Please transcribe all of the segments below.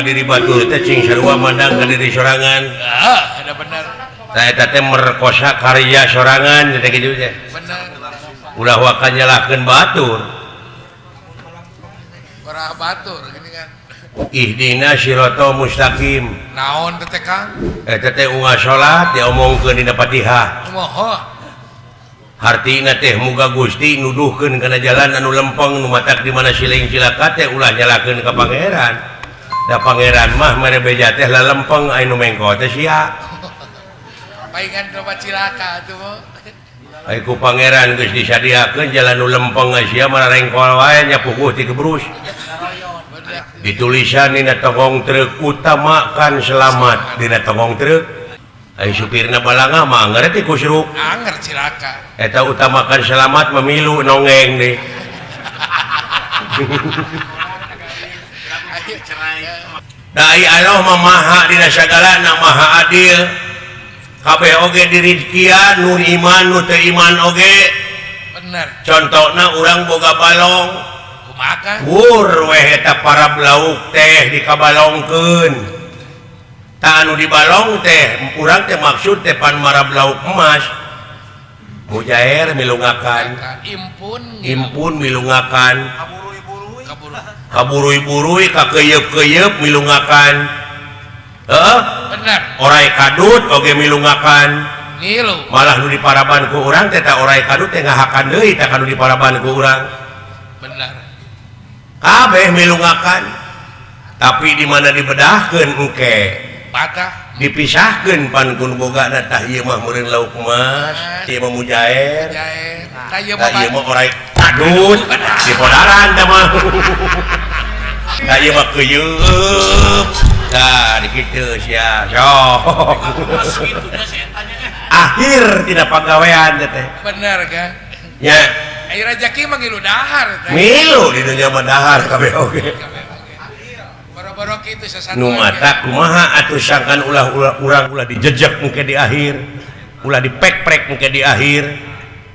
diri batur teh cing sarua mandang ka diri sorangan. Ah, ada bener. Tah eta teh merkosa karya sorangan teh kitu teh. Bener. Ulah waka nyalahkeun batur. Urah batur gini kan. Ihdina siratal mustaqim. Naon teh Kang? Eta teh unggal salat diomongkeun dina Fatihah. Moho. Hartina teh muga Gusti nuduhkeun kana jalan anu lempeng nu matak di mana siling cilaka teh ulah nyalahkeun ka pangeran. Da pangeran mah mere beja teh lalempeng aya nu mengko teh sia. Paingan loba cilaka atuh mah. Ai ku pangeran geus disadiakeun jalan nu lempeng sia mararengkol wae nya puguh ti kebrus. Ditulisan dina tongong truk utamakan selamat dina tongong truk. Ai supirna balanga mah anger teh kusruk. Anger cilaka. Eta utamakan selamat memilu nongeng deui. Da ai Allah mah maha dina sagalana maha adil. Kabeh oge dirizkian nu iman nu teu iman oge. Bener. Contona urang boga balong. Kumaha? Wur weh eta para lauk teh dikabalongkeun. Tah anu dibalong teh urang teh maksud teh pan marab lauk emas. Mujair milungakan. Impun. Impun milungakan. Kaburui-burui kakeyeup-keyeup milungakan. Heeh? Bener. Orai kadut oge milungakan. Ngilu. Malah nu diparaban ku urang teh ta orai kadut teh ngahakan deui tah kanu diparaban ku urang. Bener. Kabeh milungakan. Tapi di mana dibedahkeun engke? Patah. Dipisahkeun pan ku nu bogana tah ieu mah meureun lauk emas, ieu mah mujair. Mujair. Tah ieu mah ieu mah orai kadut dipodaran tah mah. Tah ieu mah keuyeub. Tah dikitu sia. Sok. Akhir tina pagawean teh. Bener kan? Nya. Ai rejeki mah ngilu dahar teh. Milu di dunya mah dahar kabeh oge. Boro-boro kitu sasatuan. Nu mata kumaha atuh sangkan ulah urang ulah dijejek engke di akhir. Ulah dipek-prek engke di akhir.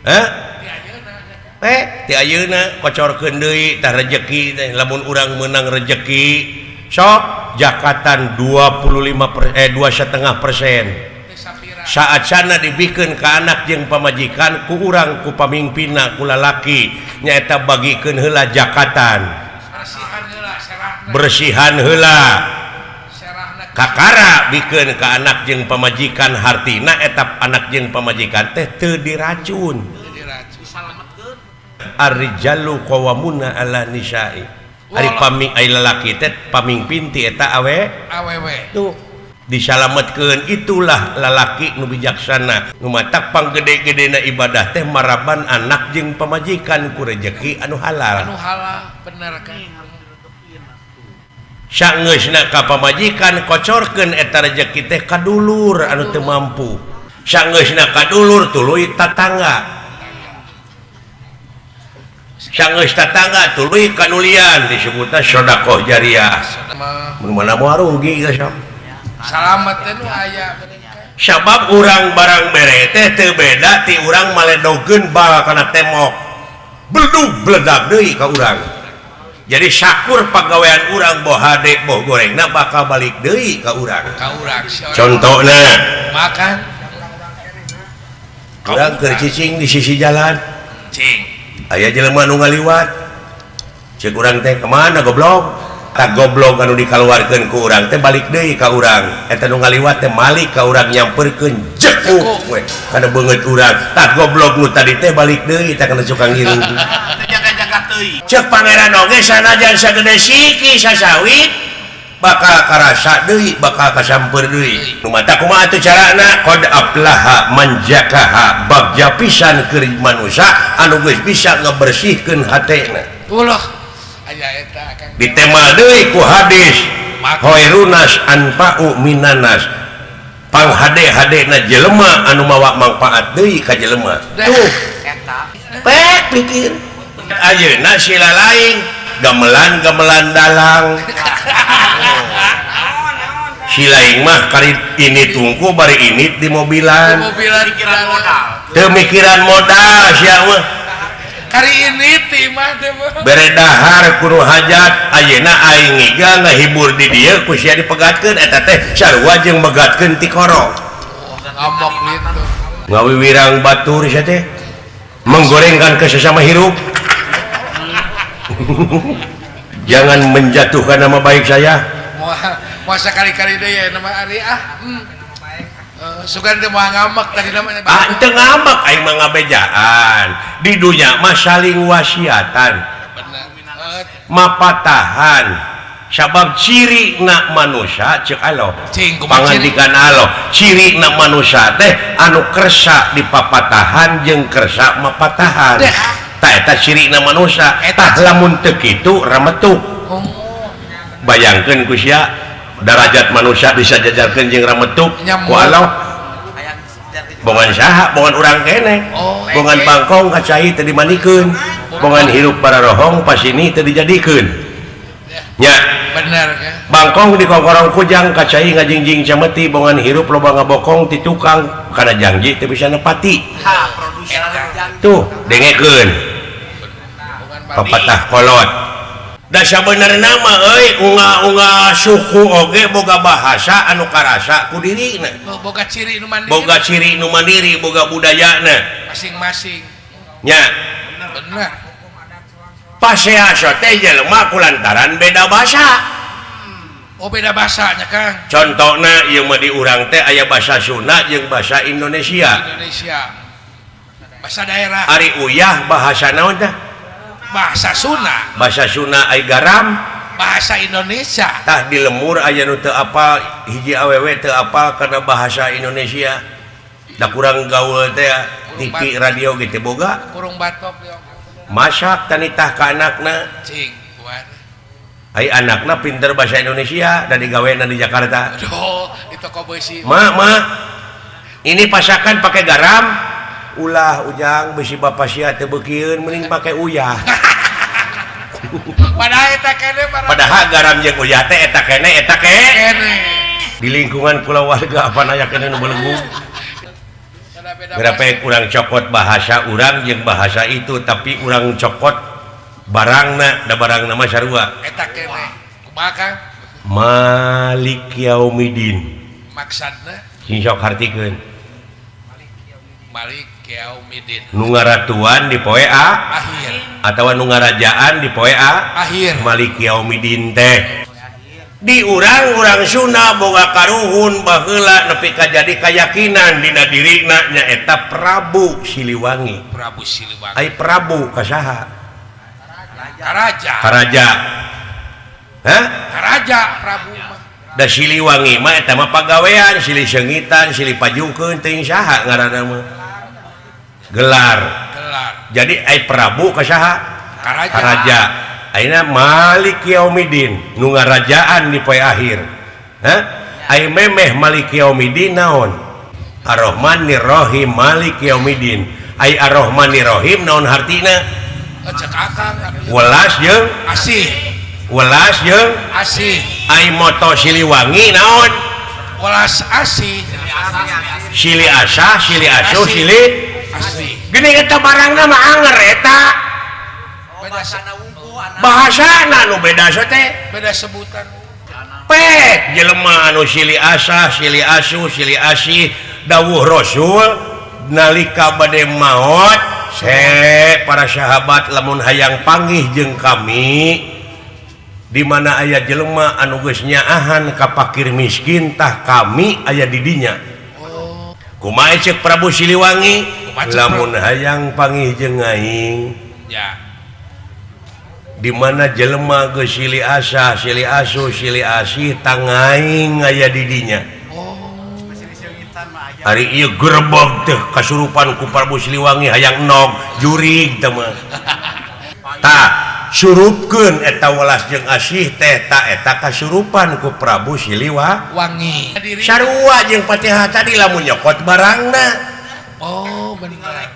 Hah? Ti ayeuna kocorkeun deui tah rejeki teh lamun urang meunang rejeki sok jakatan 2,5%. Saat sana dibikeun ka anak jeung pamajikan ku urang ku pamingpinna ku lalaki nyaeta bagikeun heula jakatan. Bersihan heula. Kakara bikeun ka anak jeung pamajikan hartina eta anak jeung pamajikan teh teu diracun. Ar-rijalu qawwamuna 'ala nisa'i. Ari paming ai lalaki teh pamingpin ti eta awe awewe. Tuh disalametkeun itulah lalaki nu bijaksana nu matak panggede-gedena ibadah teh maraban anak jeung pamajikan ku rejeki anu halal. Anu halal bener kan. Sangeusna ka pamajikan kocorkeun eta rejeki teh ka dulur anu teu mampu. Sangeusna ka dulur tuluy tatangga. Sangeus tatangga tuluy kanulian disebutna sedekah jariah. Mun mana moal rugi geus sok. Salamet teh nu aya. Sabab urang barang bere teh teu beda ti urang maledogeun bal kana tembok. Beledug beledag deui ka urang. Jadi sakur pagawean urang boh hade boh gorengna bakal balik deui ka urang. Ka urang. Contona makan urang keur cicing di sisi jalan. Cing. Aya jelema nu ngaliwat. Ceuk urang teh kemana goblok? Tak goblok anu dikaluarkeun ku urang teh balik deui ka urang. Eta nu ngaliwat teh malik ka urang nyamperkeun jekuk we kana beungeut urang. Tak goblok nu tadi teh balik deui tah kana cukang ngiring. Jaga-jaga teuing. Ceuk pangeran oge sanajan sagede siki sasawit bakal karasa deui, bakal kasamper deui. Nu mata kumaha atuh carana? Qad aflaha man zakaha, bagja pisan keur manusa anu geus bisa ngabersihkeun hatena. Ulah aya eta Kang. Ditema deui ku hadis khairunas anfa'u minanas. Panghade-hadena jelema anu mawa mangfaat deui ka jelema. Tuh eta. Pek pikir. Ayeuna sila lain gamelan-gamelan dalang. Si lain mah kari ini tungku bari ini di mobilan. Di mobilan mikiran modal. Teu mikiran modal sia mah. Kari ini ti mah teh mah. Bere dahar kudu hajat ayeuna aing ngiga ngahibur di dieu ku sia dipegatkeun eta teh sarua jeung megatkeun tikoro. Ngamok gitu. Ngawiwirang batur sia teh menggorengkan ke sesama hirup. Jangan menjatuhkan nama baik saya. Moal sakali-kali deui ya nama Ari ah. Sugan teh moal ngamek tadi namanya. Ah, teu ngamek aing mah ngabejaan. Di dunya mah saling wasiatan. Bener. Mapatahan. Sabab ciri na manusia cek Allah. Pangandikan Allah, ciri na manusia teh anu kersa dipapatahan jeung kersa mapatahan. Tah eta ciri na manusia. Tah lamun teu kitu rametuk. Bayangkeun ku sia darajat manusia bisa jajarkeun jeung rametuk ku Allah. Bongan saha, bongan urang keneh. Bongan bangkong ka cai teu dimandikeun. Bongan hirup pararohong pasini teu dijadikeun. Nya bener kan? Bangkong di kongkorong kujang ka cai ngajingjing cameti bongan hirup loba ngabokong ti tukang kana janji teu bisa nepati. Tuh dengekeun. Papatah kolot. Da sabenerna mah euy unga-unga suku oge boga bahasa anu karasa ku dirina. Boga ciri nu mandiri. Boga ciri nu mandiri, boga budayana masing-masing. Nya. Bener. Pasea teh jelema kulantaran beda bahasa. Oh beda bahasanya Kang. Contohna ieu mah di urang teh aya bahasa Sunda jeung bahasa Indonesia. Indonesia. Bahasa daerah. Ari uyah bahasa naon teh? Bahasa Sunda. Bahasa Sunda ai garam bahasa Indonesia. Tah di lemur aya nu teu apal hiji awewe teu apal kana bahasa Indonesia. Da kurang gaul teh TV radio ge teu boga. Kurung batok yo. Masak tanitah ka anakna. Cing, kuat. Ai anakna pinter bahasa Indonesia da digawena di Jakarta. Aduh, di toko besi. Ma, ma. Ini pasakan pakai garam. Ulah ujang besi bapak sia teu beukieun mending pake uyah. Padahal eta kene padahal garam jeung uyah teh eta kene eta kene. Di lingkungan kulawarga apa aya kene nu belenggu. Berapa urang cokot bahasa urang jeung bahasa itu tapi urang cokot barangna da barangna mah sarua. Eta kene. Kumaha Kang? Malik Yaumidin. Maksudna? Sing sok hartikeun. Malik Yaumidin. Nu ngaratuan di poe a akhir atawa nu ngarajaan di poe a akhir. Malik Yaumidin teh. Di urang-urang Sunda boga karuhun baheula nepi ka jadi kayakinan dina dirina nyaeta Prabu Siliwangi. Prabu Siliwangi. Ai Prabu ka saha? Karaja. Karaja. Hah? Karaja Prabu mah. Da Siliwangi mah eta mah pagawean, silih seungitan, silih pajukeun teuing saha ngaranna mah. Gelar. Gelar. Jadi ai Prabu ka saha? Karaja. Karaja. Ayeuna Malik Yaumidin nu ngarajaan di poe akhir. Hah? Ai memeh Malik Yaumidin naon? Ar-Rahmanir-Rahim Malik Yaumidin. Ai Ar-Rahmanir-Rahim naon hartina? Cek akang welas jeung asih. Welas jeung asih. Ai moto Siliwangi naon? Welas asih. Sili asah, sili asuh, sili asih. Geuning eta barangna mah anger eta. Bahasana nu beda teh beda sebutan. Pek jelema anu sili asah, sili asuh, sili asih dawuh Rasul nalika bade maot se para sahabat lamun hayang panggih jeung kami di mana aya jelema anu geus nyaahan ka pakir miskin tah kami aya di dinya. Kumaha ceuk Prabu Siliwangi lamun hayang panggih jeung aing ya di mana jelema geus silih asah, silih asuh, silih asih tangaing aya di dinya. Ari ieu gerebog teh kasurupan ku Prabu Siliwangi hayang nog jurig teh mah. Tah surupkeun eta welas jeung asih teh ta eta kasurupan ku Prabu Siliwangi. Sarua jeung Fatihah tadi lamun nyokot barangna. Oh bener.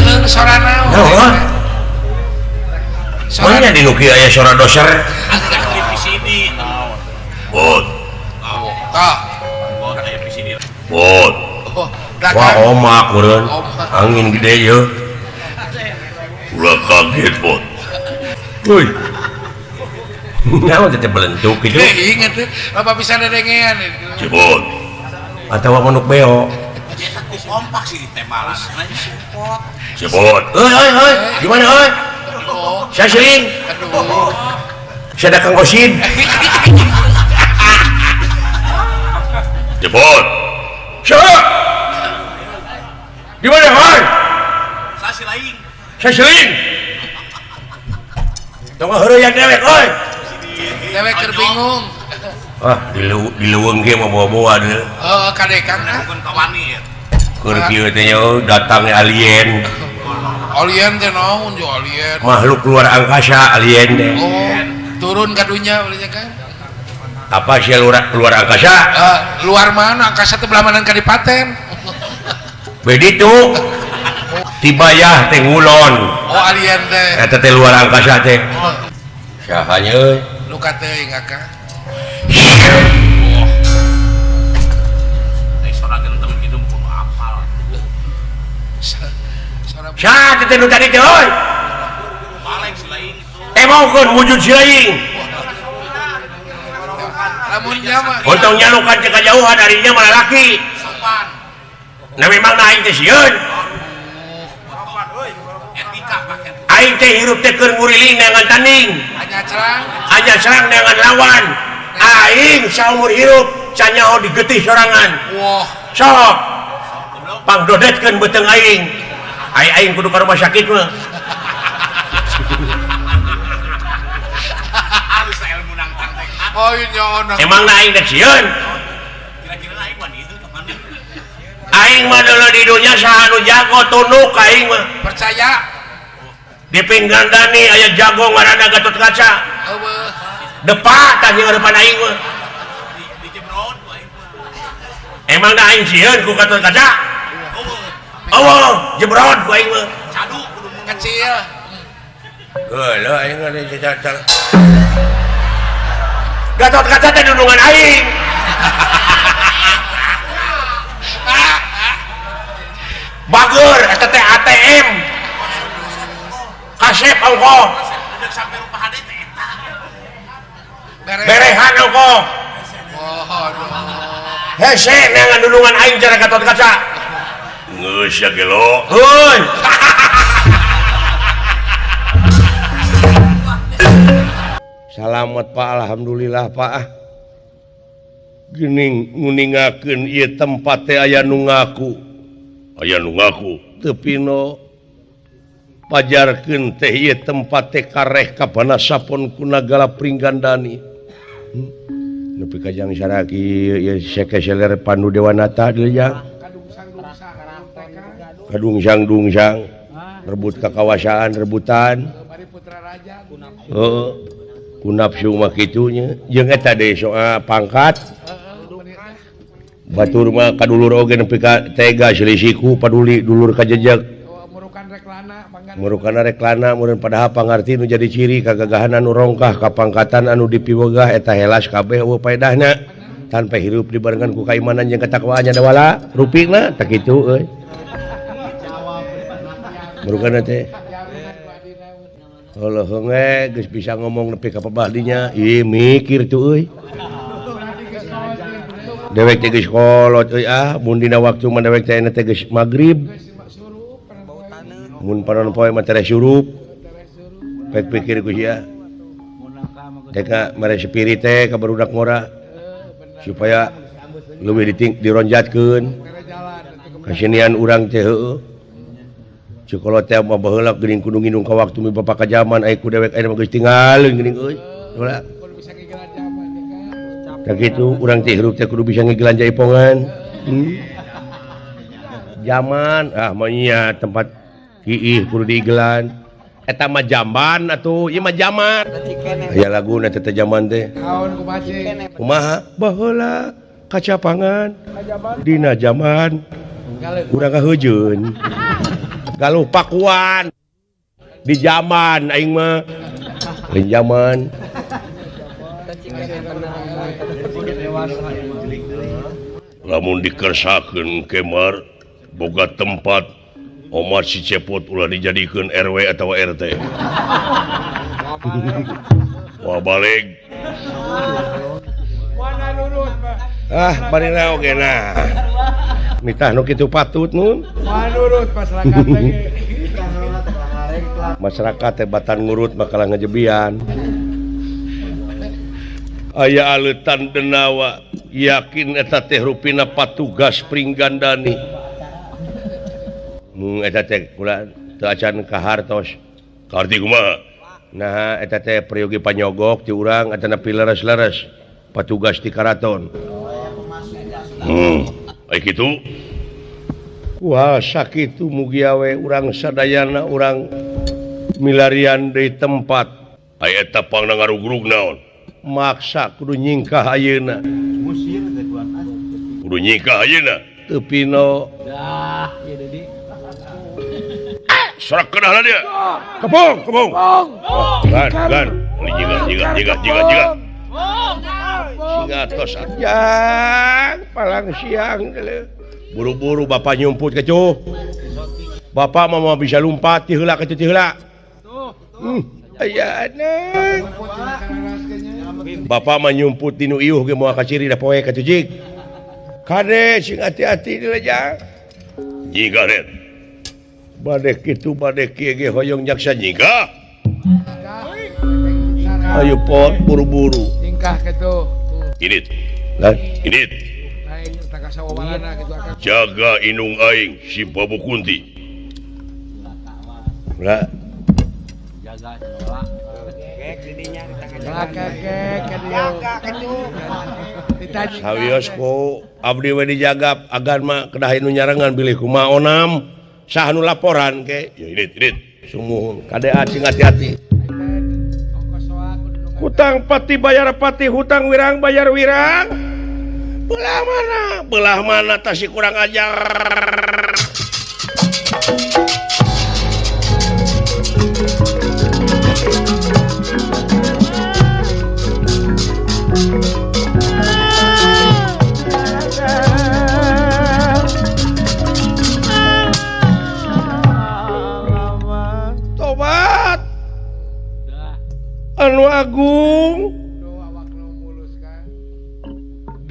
Heeh, sora naon? Naon? Mana di nu kieu aya sora doser? VCD. Bot. Tah. Bot aya VCD. Bot. Oh, wah, omak meureun. Angin gede ye. Ulah kaget, Bot. Euy. Naon teh belentuk kitu? Ingat teh, bapak bisa dedengean. Cebot. Atawa manuk beo. Eta ku kompak sih ditembalan. Cebot. Euy euy euy, gimana euy? Saya sering. Aduh. Saya ada Kang Osin. Jebot. Siapa? Di mana, Hoi? Saya si lain. Saya sering. Tong heureuyan dewek, oi. Dewek keur bingung. Ah, di leuweung ge mah bawa-bawa deui. Heeh, kadekang ah. Bukan kawani ya. Keur kieu teh nya datangnya alien. Alien teh naon jo alien? Makhluk luar angkasa alien teh. Oh, turun ka dunya belinya kan. Apa sih luar angkasa? Luar mana? Angkasa teh belah mana kadipaten. Begitu. Tibayah teh ngulon. Oh, alien teh. Eta teh luar angkasa teh. Saha nya euy? Luka teuing akang. Teh sora gentem kitu kudu apal. Saha teh nu tadi teh euy? Baleng si lain itu. Emangkeun wujud si lain. Lamun nya mah Untung nyalukan teh kajauhan arinya mah lalaki. Sopan. Nah memang aing teh sieun. Sopan euy. Etika pakai. Aing teh hirup teh keur nguriling neangan tanding. Hanya serang. Hanya serang neangan lawan. Aing saumur hirup canyaho digetih sorangan. Wah, Sok. Pangdodetkeun beuteung aing. Aing aing kudu ka rumah sakit mah. Harus ilmu nangtang teh. Oh, nyaona. Emang na aing teh sieun. Kira-kira aing mah itu ka mana? Aing mah deuleu di dunya saha nu jago tunduk ka aing mah. Percaya. Di Pinggandani aya jago ngaranna Gatot Kaca. Eueuh. Depa tah jeung depan aing mah. Di jebrod ku aing mah. Emang na aing sieun ku Gatot Kaca? Eueuh. Eueuh, jebrod ku aing mah. Cadu kudu mun kecil. Geuleuh aing mah Gatot Kaca teh dundungan aing. Bager eta teh ATM. Kasep ongkoh. Sampai rumah hade teh eta. Berehan ongkoh. Oh, aduh. Hese neangan dundungan aing cara Gatot Kaca. Geus ya gelo. Heuy. Salamet Pak, alhamdulillah Pak. Geuning nguningakeun ieu tempat teh aya nu ngaku. Aya nu ngaku teu pino. Pajarkeun teh ieu tempat teh kareh ka Banasapon ku Nagala Pringgandani. Nepi ka jang saraki ieu sekeseler Pandu Dewanata deui jang. Kadungsang-dungsang rebut kakawasaan rebutan. Heeh. Ku nafsu mah kitu nya. Jeung eta deui soal pangkat. Batur mah kadulur oge nepi ka tega selisiku paduli dulur kajejeg. Murukana reklana meureun padahal pangarti nu jadi ciri kagagahan anu rongkah kapangkatan anu dipiwegah eta helas kabeh eueuh paedahna tanpa hirup dibarengan ku kaimanan jeung katakwaan nya dawala rupina tah kitu euy. Murukana teh heuh geus bisa ngomong nepi ka pabahdinya ih mikir tuh euy. Dewek teh geus kolot euy ah mun dina waktu mah dewek teh teh geus magrib. Mun panon poe mah tereh surup. Pek pikir ku sia. Deka mere spirit teh ka barudak ngora supaya leuwih dironjatkeun. Kasinian urang teh heueuh. Cukolot teh mah baheula geuning kudu ngindung ka waktu mi bapak ka jaman aya ku dewek aya mah geus tinggalin geuning euy. Ulah. Tah kitu urang teh hirup teh kudu bisa ngigelan jaipongan. Jaman ah mah nya tempat iih kudu diigelan. Eta mah jamban atuh, ieu mah jaman. Aya laguna teh jaman teh. Kumaha? Baheula kacapangan dina jaman urang kaheujeun. Galuh Pakuan di zaman aing mah lain zaman lamun dikersakeun kemar boga tempat Omar si Cepot ulah dijadikeun RW atau RT. Wah balik. Ah barina oge nah. Nitah nu kitu patut nun. Manurut masyarakat teh. Masyarakat teh batan ngurut bakalan ngejebian. Aya aleutan denawa yakin eta teh rupina patugas Pringgandani. Mung eta teh kula teu acan kahartos. Kaharti kumaha? Nah eta teh peryogi panyogok ti urang atana pileres-leres patugas di karaton. Ai kitu. Wah sakitu mugia we urang sadayana urang milarian deui tempat. Ai eta pangna ngarugrug naon? Maksa kudu nyingkah ayeuna. Kudu nyingkah ayeuna. Teu pino. Dah, ieu deui. Sorak kedah dia. Kepung, kepung. Gan, gan. Jiga, jiga, jiga, jiga, jiga. Singa tos ajang, palang siang. Buru-buru bapak nyumput kecuh. Bapak mah bisa lompat ti heula kecuh ti heula. Aya anak. Bapak mah nyumput dinu iuh ge moal kaciri da poe katuh jig. Kade sing hati-hati dilejang. Jiga ret. Bade kitu bade kieu ge hoyong jaksa nyingkah. Ayo pot buru-buru. Nyingkah kitu. Init. Lah, init. Jaga indung aing si Babu Kunti. Lah. Jaga sekolah. Sawios ku abdi we dijagap agan mah kedah nu nyarengan bilih kumaha onam. Sah nu laporan ke ya init init sumuhun kade sing hati-hati. Hutang pati bayar pati, hutang wirang bayar wirang. Belah mana tah si kurang ajar. Tobat anu agung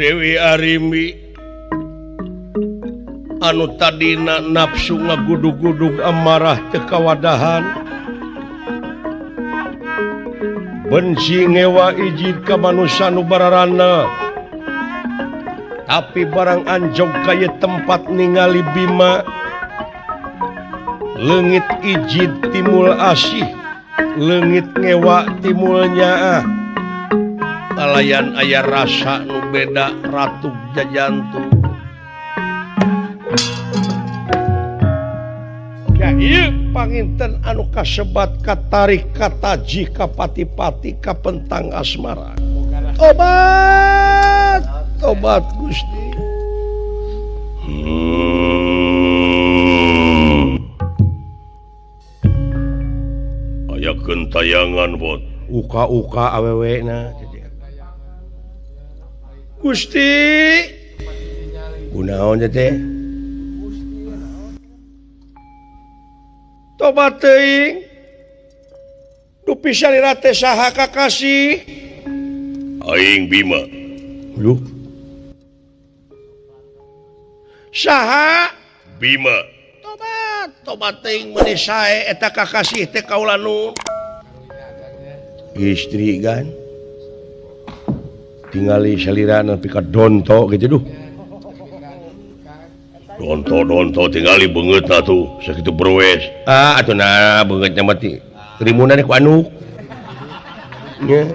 Dewi Arimbi anu tadina nafsu ngagudug-gudug amarah teu kawadahan benci ngewa ijid ka manusa nu bararana tapi barang anjog ka ieu tempat ningali Bima leungit ijid timul asih leungit ngewa timul nyaah kalayan aya rasa nu beda ratu jajantu. Ya ieu panginten anu kasebat katarik kataji kapati-pati kapentang asmara. Tobat, tobat Gusti. Aya gentayangan bot. Uka-uka awewe na. Gusti. Kunaon teh? Tobat teuing. Dupi salira teh saha kakasih? Aing Bima. Duh. Saha? Bima. Tobat, tobat teuing meuni sae eta kakasih teh kaula nu. Istri kan. Tingali salira nepi ka donto gitu duh. Donto-donto tingali beungeutna tuh sakitu berwes. Ah atuh nah beungeutna mah ti rimunan ku anu. Nya.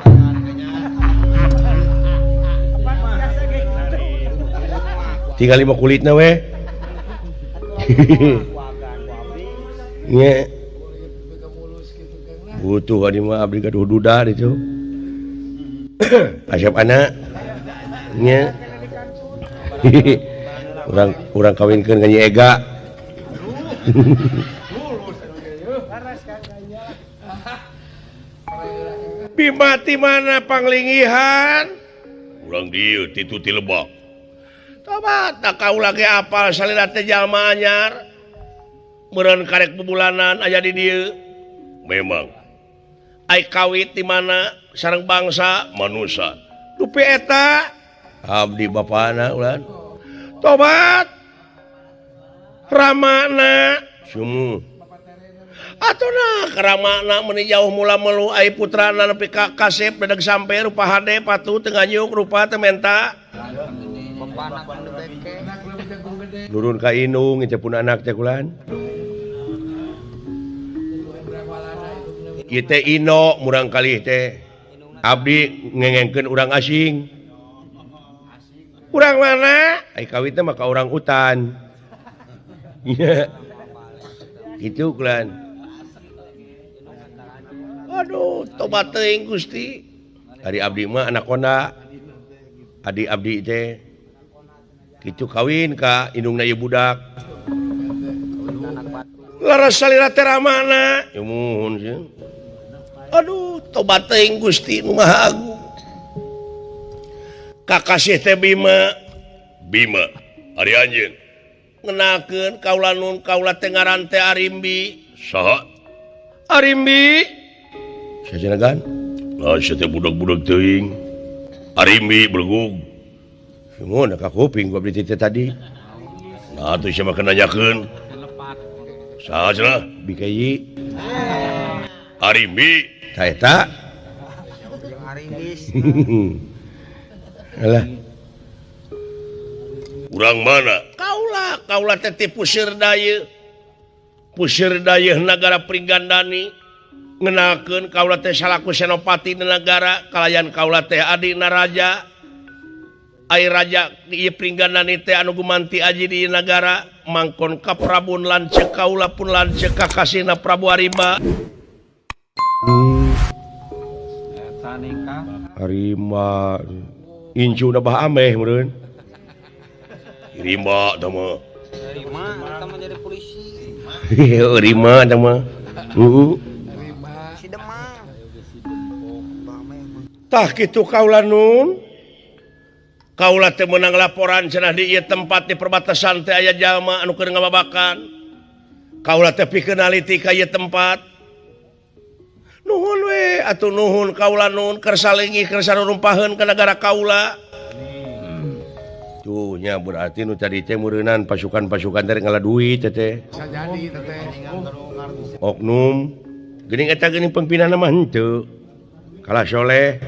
Tingali mah kulitna we. Nya. Butuh adi mah abdi gaduh duda ditu. Asep anak nya. Urang kawinkeun ka Nyi Ega. Bima ti mana panglingihan? Urang dieu titu ti Lebak. Tobat tak kaula ge apal salira teh jalma anyar. Meureun karek bubulanan aya di dieu. Memang. Ai kawit di mana sareng bangsa manusa. Dupi eta abdi bapana ulan. Tobat. Ramana sumu. Atuh nah ramana meuni jauh mula melu ai putrana nepi ka kasep dedeg sampe rupa hade patuh teu nganyuk rupa teu menta. Nurun ka indung teh pun anak teh kulan. Ieu teh Ino murang kalih teh. Abdi ngengengkeun urang asing. Urang mana? Ai kawitna mah ka urang hutan. Gitu kulan. Aduh, tobat teuing Gusti. Ari abdi mah anak konda. Adi abdi teh kitu kawin ka indungna ieu budak. Laras salira teh ramana. Ya muhun sieun. Aduh, tobat teuing Gusti nu Maha Agung. Kakasih teh Bima. Bima, ari anjeun. Ngenakeun kaula nun kaula teh ngaran teh Arimbi. Saha? Arimbi. Sajenagan? Lah sia teh budak-budak teuing. Arimbi belegug. Sungguh ka kuping gua beli teh tadi. Nah atuh sia mah nanyakeun. Saha cenah? Bikayi. Arimbi. Ta eta? Arimbis. Alah. Urang mana? Kaula, kaula teh ti Pusir Dayeuh. Pusir Dayeuh nagara Pringgandani. Ngenakeun kaula teh salaku senopati di nagara, kalayan kaula teh adina raja. Ai raja ieu Pringgandani teh anu gumanti aji di nagara, mangkon ka Prabun lanceuk kaula pun lanceuk ka kasihna Prabu Arimba. Arimba incuna bah ameh meureun. Rimba tah mah. Rima eta mah jadi polisi. Rima tah mah. Heeh. Si Demang. Tah kitu kaula nun. Kaula teh meunang laporan cenah di ieu tempat di perbatasan teh aya jalma anu keur ngababakan. Kaula teh pikeun naliti ka ieu tempat. Nuhun we atuh nuhun kaula nun keur salingi keur sarurumpaheun ka nagara kaula. Tuh nya berarti nu tadi teh meureunnan pasukan-pasukan teh ngala duit teh teh. Bisa jadi teh teh. Oknum geuning eta geuning pembinana mah henteu. Kalah soleh.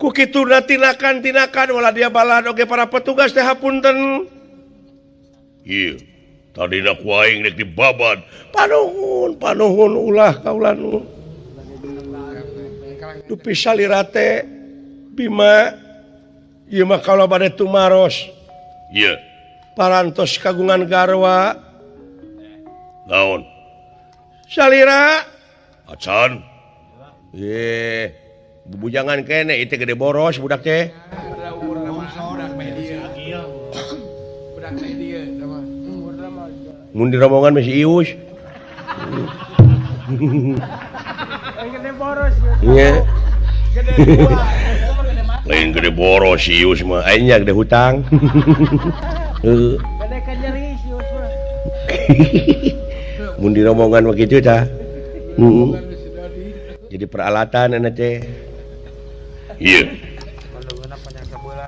Ku kituna tinakan-tinakan wala dia balan oge para petugas teh hapunten. Ieu tadina ku aing rek dibabad. Panuhun, panuhun ulah kaula nu. Dupi salira teh Bima ieu mah kaula bade tumaros. Ieu parantos kagungan garwa. Naon? Salira acan. Ye, bubujangan kene ieu teh gede boros budak teh. Mun di rombongan masih ius. Gede boros. Iya. Lain gede boros si Ius mah, aing nya gede hutang. Heeh. Gede kanyeri si Ius mah. Mun di rombongan mah kitu tah. Heeh. Jadi peralatan enak teh. Iya.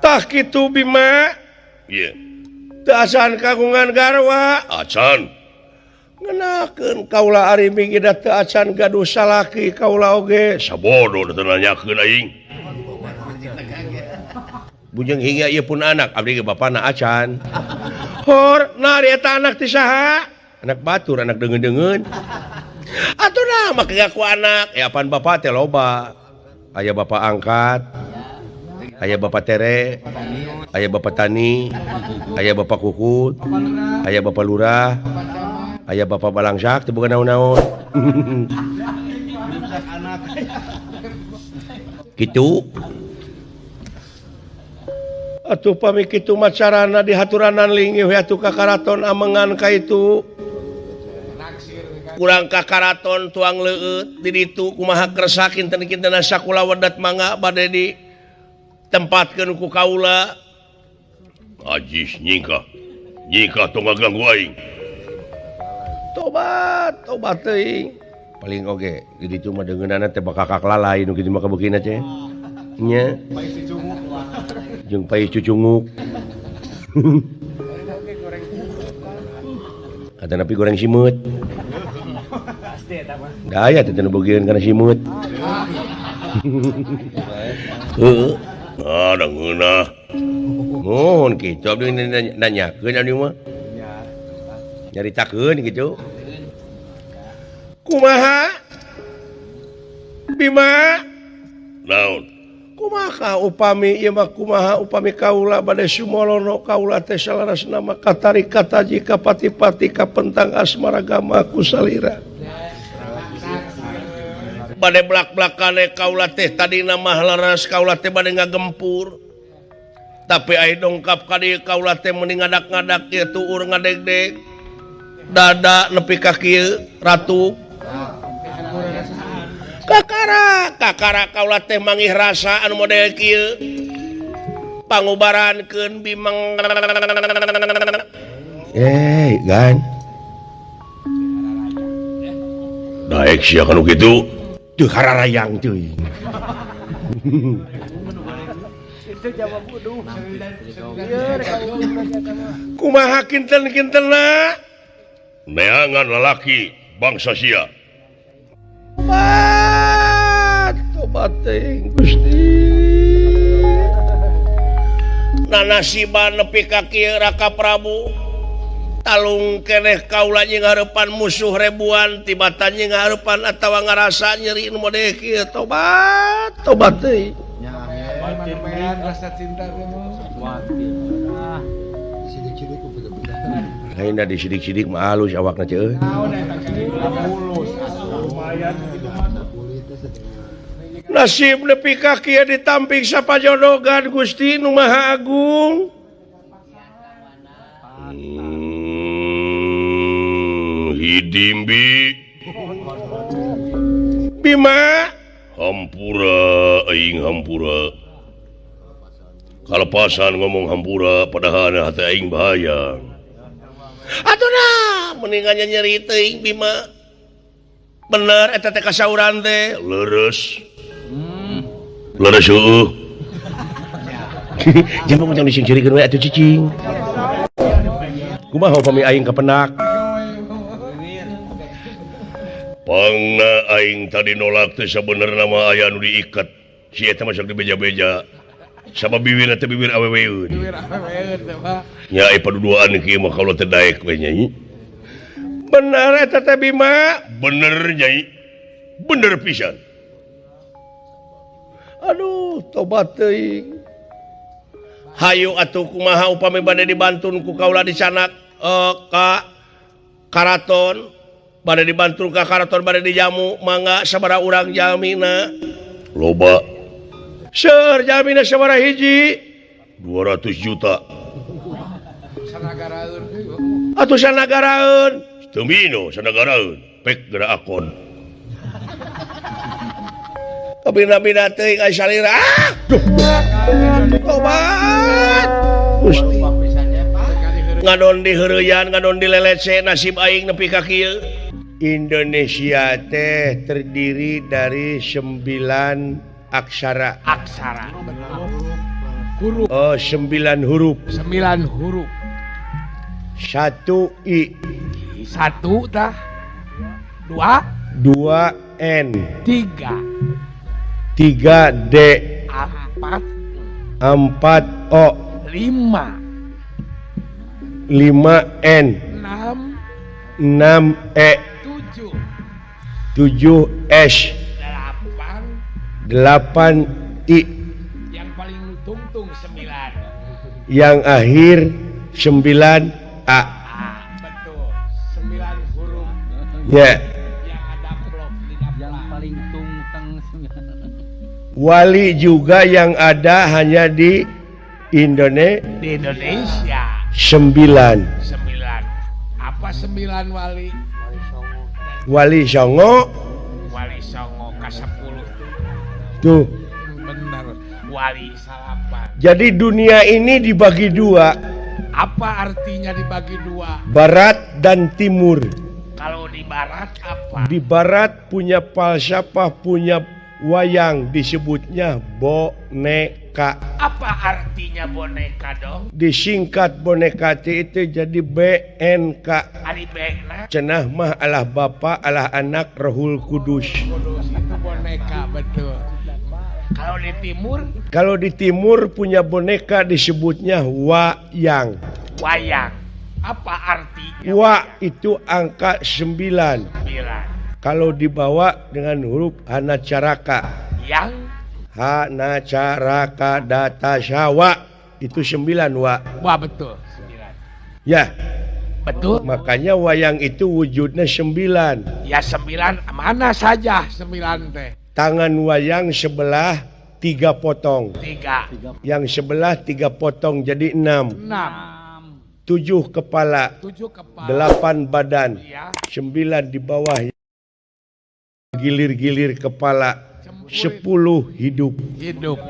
Tah kitu Bima. Iya. Teu acan kagungan garwa. Acan. Ngenakeun kaula Arimbi ge da teu acan gaduh salaki kaula oge. Sabodo teu nanyakeun aing. Bujeng hingga ieu pun anak abdi ge bapana acan. Hor, nah ari eta anak ti saha? Anak batur, anak deungeun-deungeun. Atuh nah make ngaku anak. Ya apaan bapak teh loba. Aya bapak angkat, aya bapak tere, aya bapak tani, aya bapak kukut, aya bapak lurah, aya bapak balangsak teu boga naon-naon. Kitu. Atuh pami kitu macarana dihaturanan linggih we atuh ka karaton amengan ka itu. Kurang ka karaton tuang leueut di ditu kumaha kersa kinten-kinten sakula wedat mangga bade di tempatkeun ku kaula. Ajis nyingkah. Nyingkah tong ngaganggu aing. Tobat, tobat teuing. Paling oge di ditu mah deungeunana teh bakal kalalai nu kitu mah kabeukina teh. Nya. Jeung pais cucunguk. Kata napi goreng simut. Daya teh nu bogieun kana simut. Heuh. Ah, da ngeunah. Mohon kitu abdi nanyakeun abdi mah. Nyaritakeun kitu. Kumaha? Bima? Naon? Kumaha upami ieu mah kumaha upami kaula bade sumolono kaula teh salarasna mah katarik kataji ka pati-pati ka pentang asmara gama ku salira. Bade blak-blakane kaula teh tadina mah leres kaula teh bade ngagempur. Tapi ai dongkap ka dieu kaula teh meuni ngadak-ngadak ieu tuur ngadegdeg. Dada nepi ka kieu ratu. Kakara, kakara kaula teh mangih rasa anu model kieu. Pangubarankeun bimeng. Gan. Daek sia kanu kitu. Teu hararayang teuing. Itu jawab uduh. Kumaha kinten-kintenna? Neangan lalaki bangsa sia. Tobat teuing Gusti. Nanasiban nepi ka kieu Raka Prabu. Talung keneh kaula jeung hareupan musuh ribuan tibatan jeung hareupan atawa ngarasa nyeri nu model kieu tobat tobat teuing. Rasa cinta teh mah. Lain da disidik-sidik mah halus awakna ceuh. Nasib nepi ka kieu ditampik sapajodogan Gusti nu Maha Agung. Hidimbi Bima hampura aing hampura. Kalepasan ngomong hampura padahal hati aing bahaya. Atuh nah mendingan nyeri teuing Bima. Bener eta teh kasauran teh leres. Leres heueuh. Jangan macam disingcirikeun we atuh cicing. Kumaha upami aing kapenak? Pangna aing tadi nolak teh sabenerna mah aya nu diikat. Si eta mah sok dibeja-beja. Sama bibirna teh bibir aweweun. Bibir aweweun teh mah. Nya ai paduduaan kieu mah kaula teh daek we nyai. Bener eta teh Bima? Bener nyai. Bener pisan. Aduh, tobat teuing. Hayu atuh kumaha upami bade dibantun ku kaula dicanak ka karaton. Bade dibantu ka karaton bade dijamu mangga sabaraha urang jalmina loba seur jalmina sabaraha hiji 200 juta sanagaraeun atuh sanagaraeun teu mino sanagaraeun pek geura akon kabina-bina teuing ai salira tobat Gusti ngadon di heureuyan ngadon di lelece nasib aing nepi ka kieu. Indonesia teh terdiri dari 9 aksara. Aksara. Huruf. Oh, 9 huruf. 9 huruf. 1 I. 1 tah. 2. 2 N. 3. 3 D. 4. 4 O. 5. 5 N. 6. 6 E. 7 S. 8 I. Yang paling tungtung 9. Yang akhir 9 A. Betul. 9 huruf. Ya. Yang ada blok di yang paling tungteng 9. Wali juga yang ada hanya di Indonesia. Di Indonesia. 9. 9. Apa 9 wali? Wali Songo. Wali Songo ka-10 tuh. Bener, Wali Salapan. Jadi dunia ini dibagi dua. Apa artinya dibagi dua? Barat dan timur. Kalau di barat apa? Di barat punya falsafah, punya wayang, disebutnya boneka. Apa artinya boneka dong? Disingkat boneka itu jadi BNK. Ari B-na? Cenah mah Allah Bapa, Allah Anak, Rohul Kudus. Kudus itu boneka, betul. Kalau di timur? Kalau di timur punya boneka disebutnya wayang. Wayang. Apa artinya? Wa itu angka 9. 9. Kalau dibawa dengan huruf Hanacaraka. Yang Hanacaraka data syawa itu 9 wa. Wah betul, 9. Ya. Betul. Makanya wayang itu wujudnya 9. Ya 9 mana saja 9 teh. Tangan wayang sebelah 3 potong. 3. Yang sebelah 3 potong jadi 6. 6. 7 kepala. 7 kepala. 8 badan. Ya. 9 di bawah. Gilir-gilir kepala. 10 hidup. Hidup.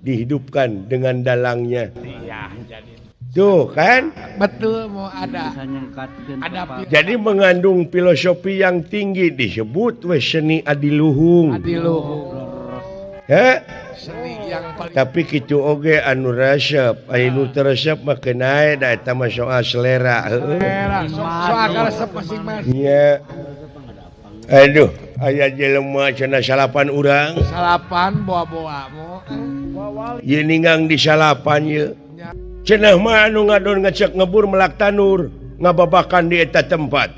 Dihidupkan dengan dalangnya. Iya, jadi. Tuh kan? Betul, mau ada. Ada. Jadi mengandung filosofi yang tinggi disebut weh seni adiluhung. Adiluhung. Heh? Seni yang paling. Tapi kitu oge anu resep, anu nu teu resep mah keun da eta mah soal selera heueuh. Selera, soal resep masing-masing. Nya. Aduh, aya jelema cenah salapan urang. Salapan boa-boa mo. Ieu ninggang di salapan ieu. Cenah mah anu ngadon ngecek ngebur melak tanur, ngababakan di eta tempat.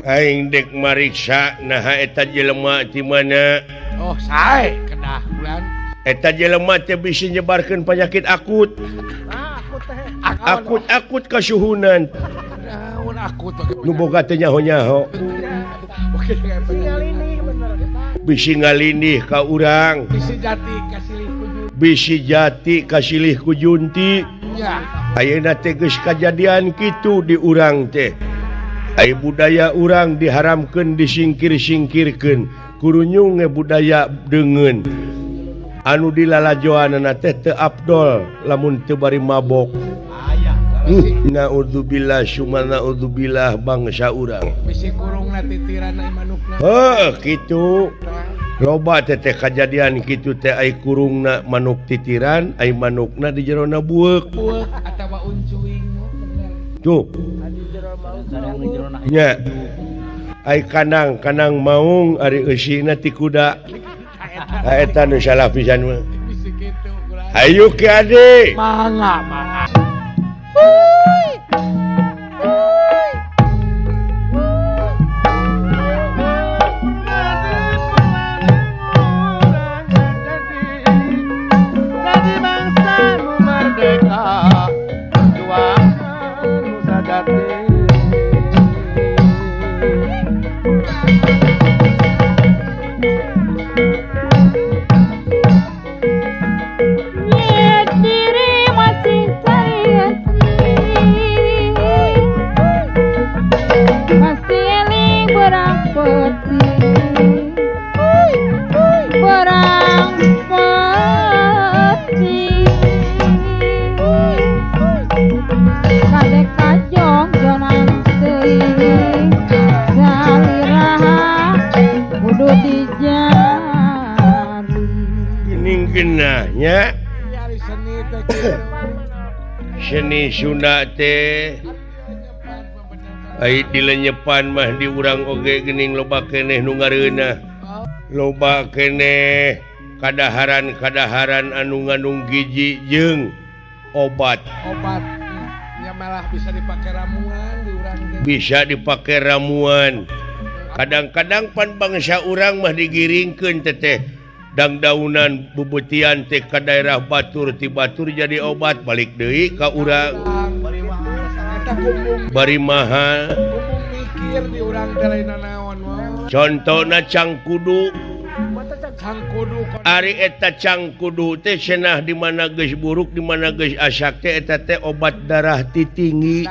Aing dek mariksa naha eta jelema ti mana. Oh, sae kedah bulan. Eta jelema teh bisi nyebarkeun penyakit akut. Akut-akut kasuhunan. Naon akut nu boga teh nyaho-nyaho. Bisi ngalindih ka urang. Bisi jati kasilih kujunti. Bisi jati kasilih kujunti. Ya. Ayeuna teh geus kajadian kitu di urang teh. Ai budaya urang diharamkeun disingkir-singkirkeun. Kurunyung ge budaya deungeun. Anu dilalajoanana teh teu abdol lamun teu bari mabok. Naudzubillah summa naudzubillah bangsa urang. Bisi kurungna titiran ai manukna. Heuh kitu. Loba teh teh kajadian kitu teh ai kurungna manuk titiran, ai manukna di jerona bueuk. Bueuk atawa uncuing. Tuh. Nya. Ai kanang-kanang maung ari eusina ti kuda. Eta nu salah pisan mah. Bisi kitu. Hayu ki ade. Mangga, mangga. Nya seni Sunda teh ai dilenyepan mah di urang oge geuning loba keneh nu ngareunah, loba keneh kadaharan-kadaharan anu ngandung gizi jeung obat. Obat nya malah bisa dipake ramuan di urang teh. Bisa dipake ramuan. Kadang-kadang pan bangsa urang mah digiringkeun teteh dangdaunan bubutian teh ka daerah batur ti batur jadi obat balik deui ka urang. Bari mahal. Contona cangkudu. Ari eta cangkudu teh cenah di mana geus buruk di mana geus asak teh eta teh obat darah ti tinggi.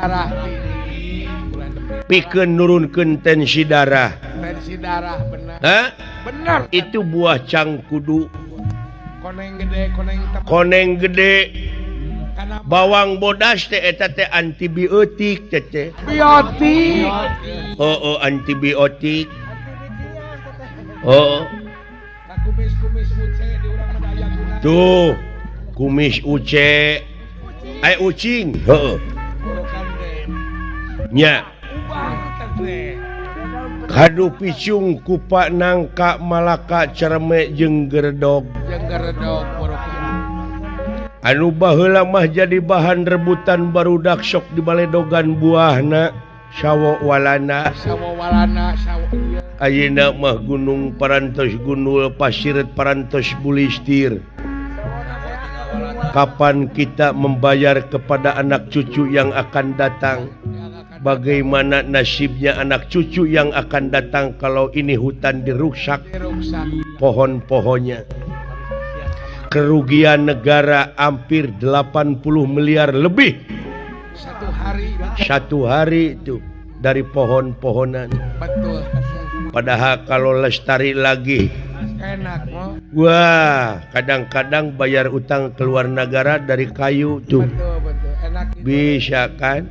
Pikeun nurunkeun tensi darah. Tensi darah benar. Hah? Benar. Itu buah cangkudu. Koneng gede, koneng tebal. Koneng gede. Bawang bodas teh eta teh antibiotik teh teh. Biotik. Oh, oh antibiotik. Oh. Kumis-kumis uce di urang mah aya guna. Tuh, kumis uce. Ai ucing, heuh. Nya. Kadu picung kupa nangka malaka cerme jeung geredog. Jeung geredog Anu baheula mah jadi bahan rebutan barudak sok dibaledogan buahna sawo walana. Sawo walana sawo ieu. Ayeuna mah gunung parantos gundul pasir parantos bulistir. Kapan kita membayar kepada anak cucu yang akan datang? Bagaimana nasibnya anak cucu yang akan datang kalau ini hutan dirusak pohon-pohonnya? Kerugian negara hampir 80 miliar lebih satu hari itu dari pohon-pohonan. Betul. Padahal kalau lestari lagi enak, wah kadang-kadang bayar utang keluar negara dari kayu tuh. Betul, betul. Enak. Bisa kan?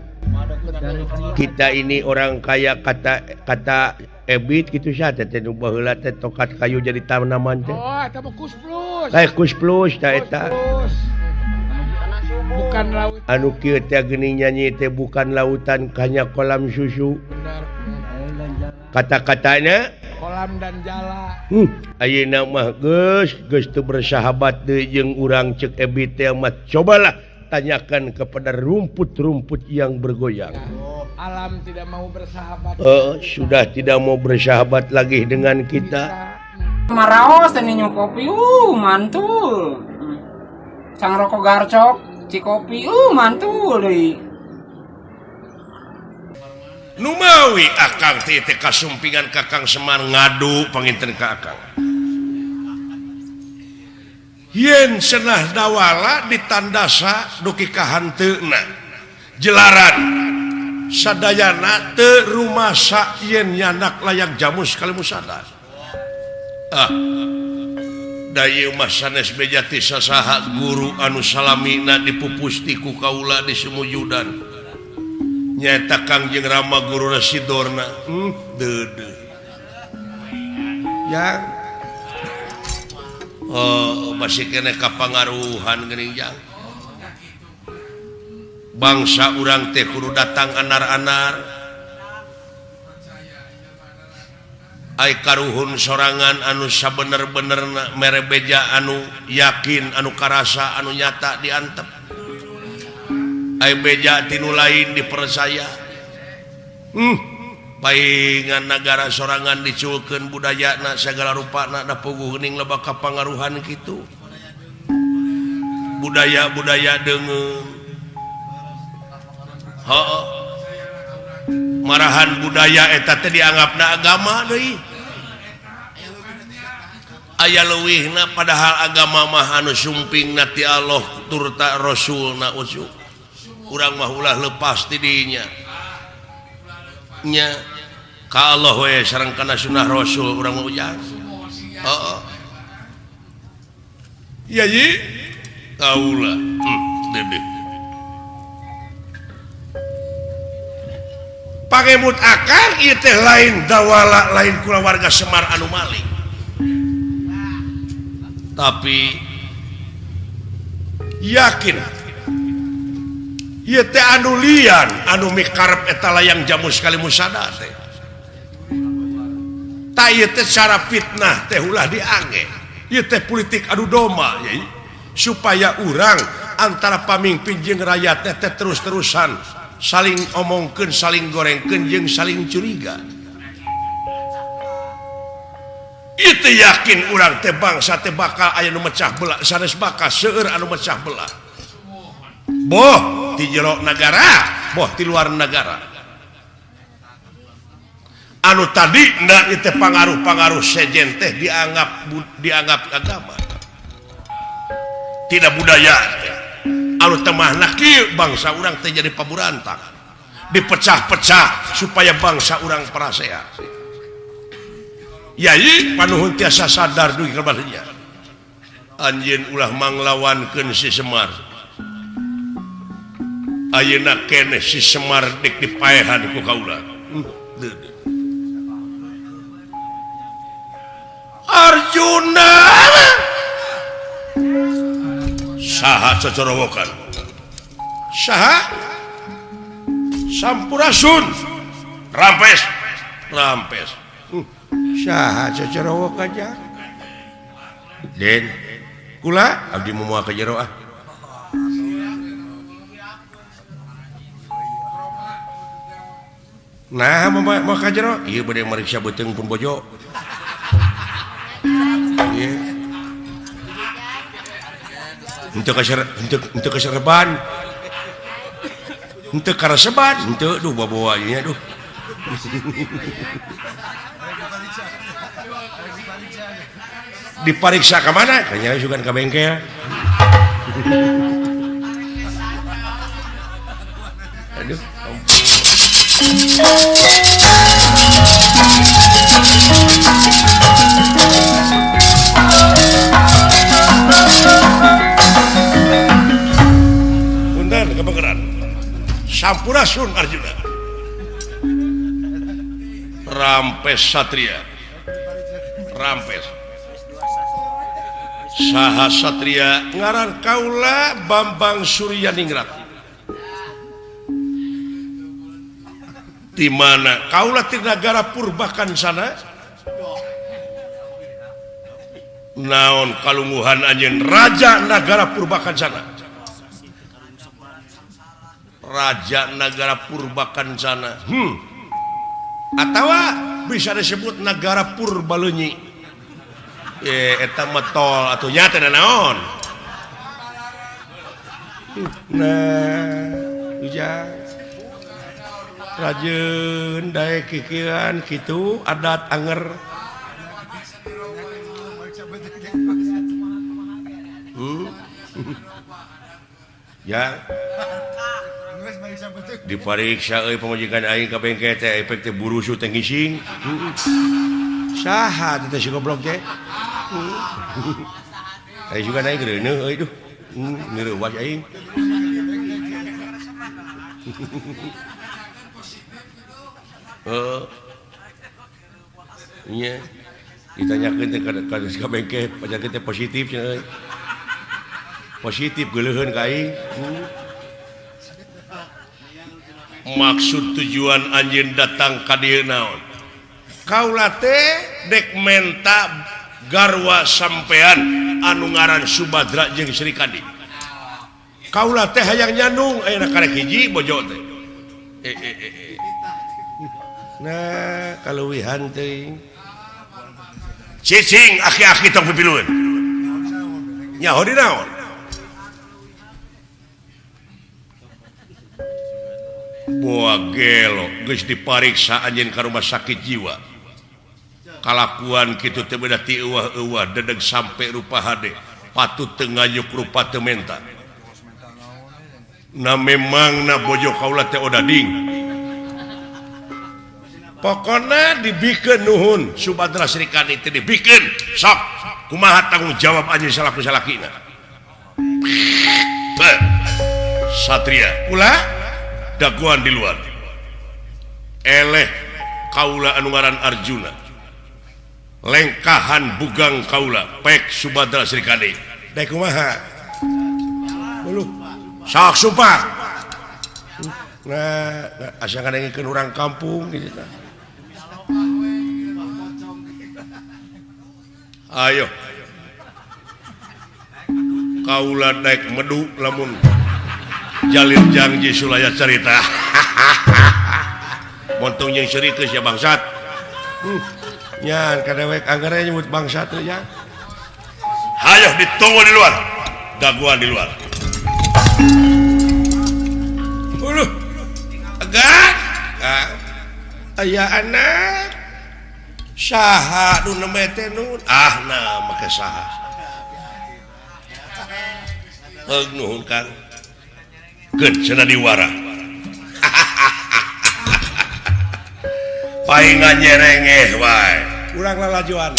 Kita ini orang kaya kata Ebit gitu sah teh nu baheula teh tokat kayu jadi tanaman teh. Oh, eta mah kus plus. Eh kus plus tah eta. Bukan laut. Anu kieu teh geuning nyanyi teh bukan lautan hanya kolam susu. Benar. Kata-katanya kolam dan jala. Ayeuna mah geus geus teu bersahabat deui jeung urang ceuk Ebit teh mah cobalah tanyakan kepada rumput-rumput yang bergoyang. Alam tidak mau bersahabat. Sudah tidak mau bersahabat lagi dengan kita. Maraos teh minum kopi, mantul. Sang rokok garcok, cikopi, mantul deui. Numawi akang teh teh kasumpingan kakang Semar ngadu panginten ka akang. Yen senah dawala ditandasa duki kahanteuna jelaran sadayana teu rumasa yen nyanak layang jamus kali musada. Ah da ieu mah sanes beja ti sasaha guru anu salamina dipupusti ku kaula di sumujudan nyaeta Kangjeng Rama guru Residorna. Deudeuh yang oh masih kene kapangaruhan geuning jang. Bangsa urang teh kudu datang anar-anar. Ai karuhun sorangan anu sabener-benerna mere beja anu yakin anu karasa anu nyata diantep. Ai beja tinu lain dipercaya. Paingan nagara sorangan diculkeun budayana sagala rupana da puguh geuning loba kapangaruhan kitu. Budaya-budaya deungeun. Heuh. Marahan budaya eta teh dianggapna agama deui. Aya leuwihna padahal agama mah anu sumpingna ti Allah turta Rasulna ujuk. Urang mah ulah lepas ti dinya. Nya ka Allah we sareng kana sunah Rasul urang mah ujang. Heeh. Iya yi kaula. Dedeh. Pangemut akang ieu teh lain dawala lain kulawarga Semar anu maling. Tapi yakin ieu teh anu lian anu mikarep eta layang jamus kali musada teh. Ta ieu teh cara fitnah teh ulah diange. Ieu teh politik adu domba yai supaya urang antara pamimpin jeung rakyat teh terus-terusan saling omongkeun, saling gorengkeun jeung saling curiga. Itu yakin urang teh bangsa teh bakal aya nu mecah belah, sanes bakal seueur anu mecah belah. Boh di jero nagara, boh di luar nagara. Anu tadi na itu pangaruh-pangaruh sejen teh dianggap agama. Tidak budaya teh. Anu temahna kieu bangsa urang teh jadi paburantang. Dipecah-pecah supaya bangsa urang parasea. Yai panuhun tiasa sadar dugi ka balinya. Anjeun ulah manglawankeun si Semar. Ayeuna keneh si Semar dek dipaehan ku kaula. Arjuna saha cocorowokan saha Sampurasun rampes rampes saha cocorowokan ja Den kula abdi moal ka jero ah. Nah mau ka jero ieu bade mariksa beuteung pun bojo. Ieu henteu henteu kaserban henteu karaseban henteu duh bawa-bawa ieu nya duh. Dipariksa ka mana? Kayaknya sugan ka bengkel. Aduh. Punten kebegeran. Sampurasun Arjuna. Rampes Satria. Rampes. Saha Satria ngaran kaula Bambang Suryaningrat. Di mana kaula ti nagara Purbakansana? Naon kalungguhan anjeun raja nagara Purbakansana? Raja nagara Purbakansana. Atawa bisa disebut nagara Purbaleunyi. Eta metol atuh nya teh naon? Nah, ujang rajeun daek kikieuan kitu adat anger. Ya. Dipariksa euy pamajikan aing ka bengkel teh efek teh burusu teh ngising. Saha teh si goblok teh? Aing juga naik reuneuh euy duh. Ngeurewas aing. Heeh. Nya. Ditanyakeun teh ka bengkel pajakeun teh positif cenah euy. Positif geuleuheun ka aing. Maksud tujuan anjeun datang ka dieu naon? Kaula teh dek menta garwa sampean anu ngaran Subadra jeung Sri Kandi. Kaula teh hayang nyandung ayeuna karek hiji bojo teh. Nah, kaleuwihan teuing. Cicing aki-aki tong pipilueun. Nyaho di naon? Boa gelo geus dipariksa anjeun ka rumah sakit jiwa. Kalakuan kitu teh beda ti euwah-euwah dedeg sampe rupa hade patut teu ngayuk rupa teu menta. Na memangna bojo kaula teh odading. Pokona dibikeun nuhun Subadra Sri Kandi teh dibikeun sok kumaha tanggung jawab anjeun salaku salakina. Satria kula daguan di luar. Eleh kaula anu ngaran Arjuna. Lengkahan bugang kaula pek Subadra Sri Kandi. Dek kumaha? Uluh. Sok sumpah. Nah, asa ngadengikeun urang kampung gitu tah. Ayo. Kaula daek medu lamun jalin janji sulaya cerita. Montong jeung seurikeus ya bangsat. Nyan kadewek anggarnya nyebut bangsat teh nya. Hayo ditunggu di luar. Daguan di luar. Uluh. Agak. Aya anak. Saha nu nembe teh nun? Ah nah make saha. Heug nuhun Kang. Keun cenah diwara. Paingan nyerengeh wae. Urang lalajoan.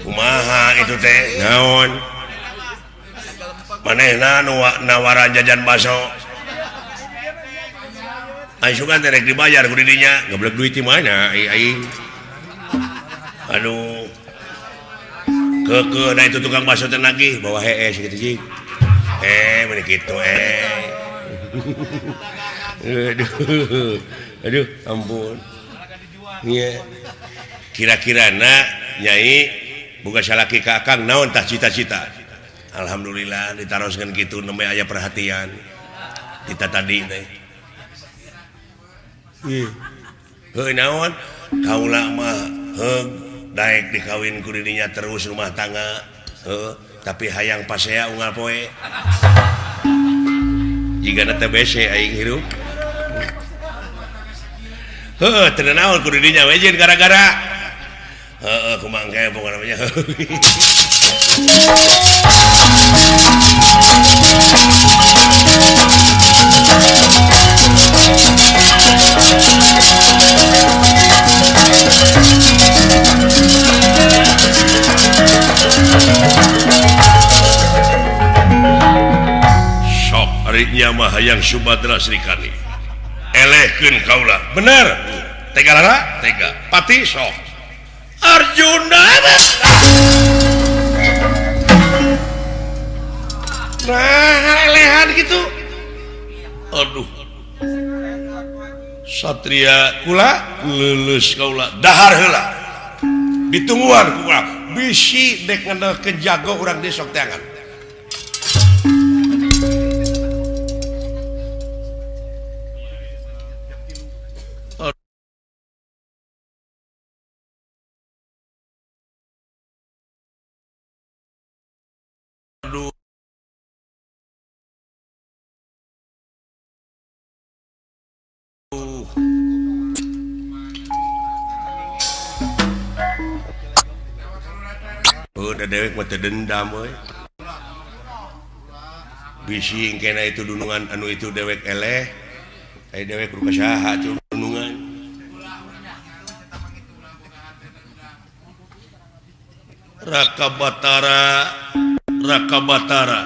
Kumaha itu teh naon? Manehna nu nawaran jajan baso. Aing sugan teh rek dibayar ku didinya, geblek duit di mana aing. Aduh. Keukeuh da itu tukang baso teh nagih bawa hees kitu cing. Meuni kitu Aduh. Aduh, ampun. Iya. Kira-kirana Nyai boga salaki ka Akang naon tah cita-cita. Alhamdulillah ditaroskeun kitu nembe aya perhatian. Kita tadi teh. Heuh naon kaula mah heug daek dikawin ku dirinya terus rumah tangga. Heuh, tapi hayang pasea unggal poe. Jigana teh bese aing hirup. Heuh, teu naon ku dirinya we jeung gara-gara. Heeh, kumaha engke pokona mah. Sok ari nya mah hayang Subadra Srikandi. Elehkeun kaula. Bener. Tega lara? Tega. Pati sok. Arjuna. Nah, elehan gitu. Aduh. Satria kula leuleus kaula dahar heula. Ditungguan kula bisi dek ngendelkeun jago urang desok teangan. Aduh. Udah dewek mah teu dendam euy. Bisi engkena itu dunungan anu itu dewek eleh. Ai dewek ku saha atuh dunungan. Raka Batara, Raka Batara.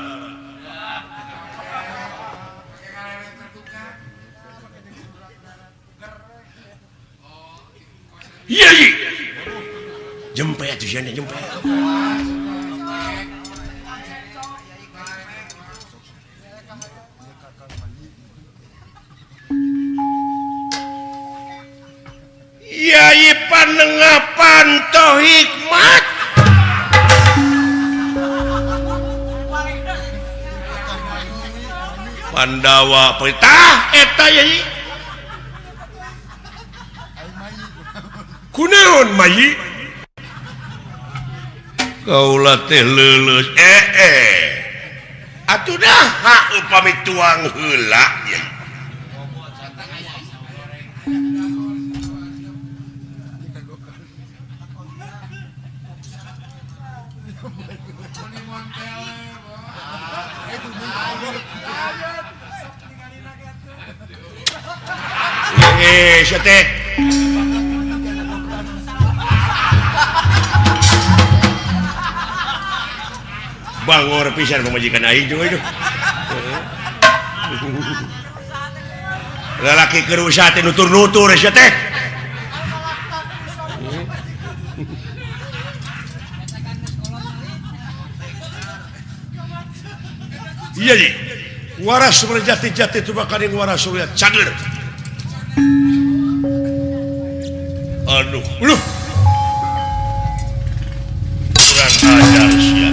Iya, iya. Jempe atuh sia jempe. Yai panengah panto hikmat. Pandawa perintah eta yai. Kunaon mayi? Kaula teh leuleus Atuh dah upami tuang heula ya. Teh bangor pisan pamajikan aing juga itu. Lalaki keur usaha teh nutur-nutur sia teh. Iya ye. Waras berjati-jati tu bakal waras surya cager. Aduh, lu kurang ajar sia.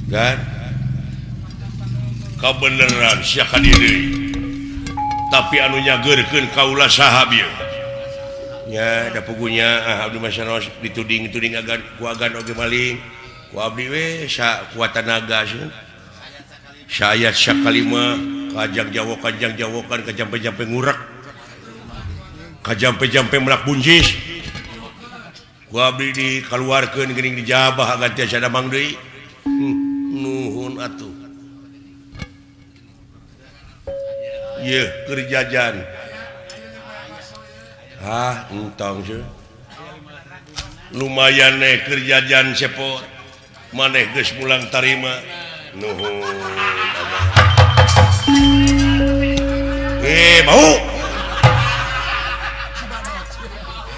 Kan? Kabeneran sia ka diri. Tapi anu nyageurkeun kaula saha bieu? Nya da pugunya abdi mah sanos dituding-tuding agan ku agan oge maling. Ku abdi we sakuat tanaga sieun. Sayat sakalima Kajang jawokan kajampe-jampe ngurek. Kajampe-jampe melak buncis. Ku abdi dikaluarkeun geuning dijabah ganti asa damang deui. Nuhun atuh. Yeuh keur jajan. Ah, entong seuh. Lumayan nih keur jajan cepot. Maneh geus mulang tarima. Nuhun. Bau.